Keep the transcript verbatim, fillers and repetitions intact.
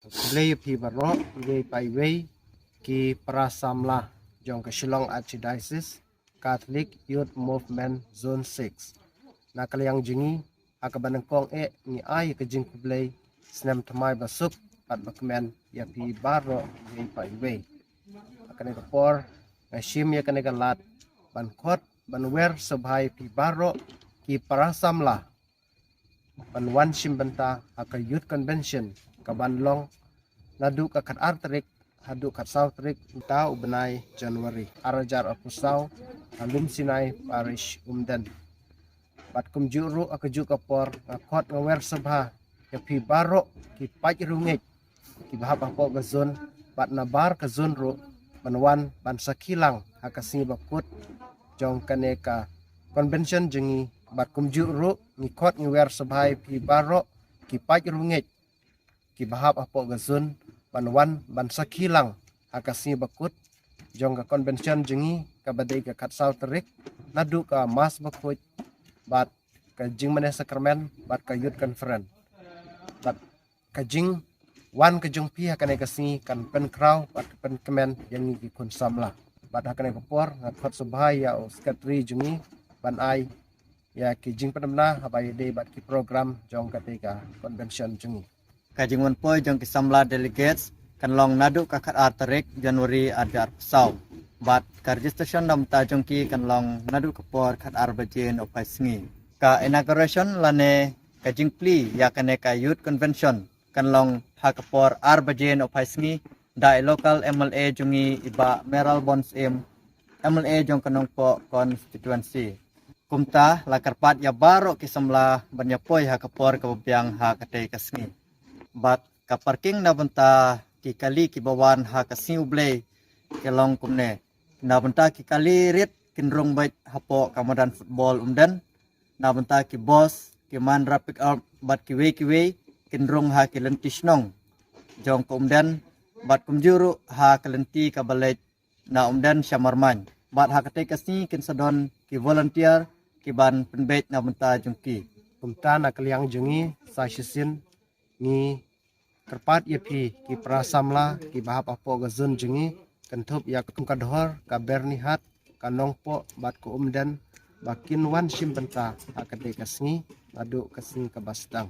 Khublei ïa phi baroh, iwei pa iwei, ki para samla jong ka Shillong Archdiocese Catholic Youth Movement Zone six. Na ka liang jong ngi, ha kaba nyngkong eh ngi ai ka jingkhublei snem thymmai basuk bad bakmen ïa phi baroh iwei pa iwei. Ha kane ka por nga shim ïa kane ka lad ban khot ban wer sngewbha ïa phi baroh ki para samla ban wan shim bynta ha ka Youth Convention kaban long naduh ka khatar tarik haduh khatsaw tarik mynta u bnai January arhajar arphew saw ha Lumsinai Parish Umden. Bad kumjuh ruh ha kajuh ka por nga khot nga wer sngewbha ïa phi baroh ki paid riewngeit kiba hap hapoh ka zone bad nabar ka zone ruh ban wan ban sakhi lang ha ka sngi bakut jong kane ka convention jong ngi. Bad kumjuh ruh ngi khot ngi wer sngewbha ïa phi baroh ki paid riewngeit kiba hap hapoh ka zone ban wan ban sakhi lang ha ka sngi bakut jong ka convention jong ngi kaba dei ka khatsaw tarik naduh ka mass bakhuid bad ka jingmane sakramen bad ka youth conference. Bad ka jingwan ka jong phi ha kane ka sngi kan pynkhraw bad kan pynkmen ïa ngi ki khun samla. Bad ha kane ka por nga khot sngewbha ïa u secretary jong ngi ban ai ïa ki jingpynbna haba ïadei bad ki program jong kane ka convention jong ngi. Ka jingwan poi jong ki samla delegates kan long naduh ka khatar tarik January arhajar arphew saw. Bad ka registration na bynta jong ki kan long naduh ka por khatar baje na u phai sngi. Ka inauguration lane ka jingplie ïa kane ka youth convention kan long ha ka por ar baje na u phai sngi da i local M L A jong ngi i Bah Mayralborn Syiem, M L A jong ka Nongpoh constituency. Kumta la kyrpad ïa baroh ki samla ban ïa poi ha ka por kaba biang ha katei ka sngi. Bad ka parking na bynta ki kali kiba wan ha ka sngi U Blei ka long kumne. Na bynta ki kali rit kin rung beit hapoh ka madan football Umden. Na bynta ki bus, ki Mahindra pick up bad kiwei kiwei kin rung ha ki lynti shnong jong ka Umden bad kumjuh ruh ha ka lynti kaba leit na Umden sha Marmain. Bad ha katei ka sngi kin sa don ki volunteer kiban pynbeit na bynta jong ki. Kumta na ka liang jong ngi sa shisien ngi kyrpad ïa phi ki para samla kiba hap hapoh ka zone jong ngi, kynthup ïa ka Kongkadhor, ka Byrnihat, ka Nongpoh bad ka Umden ba kin wan shim bynta ha katei ka sngi naduh ka sngi kaba sdang.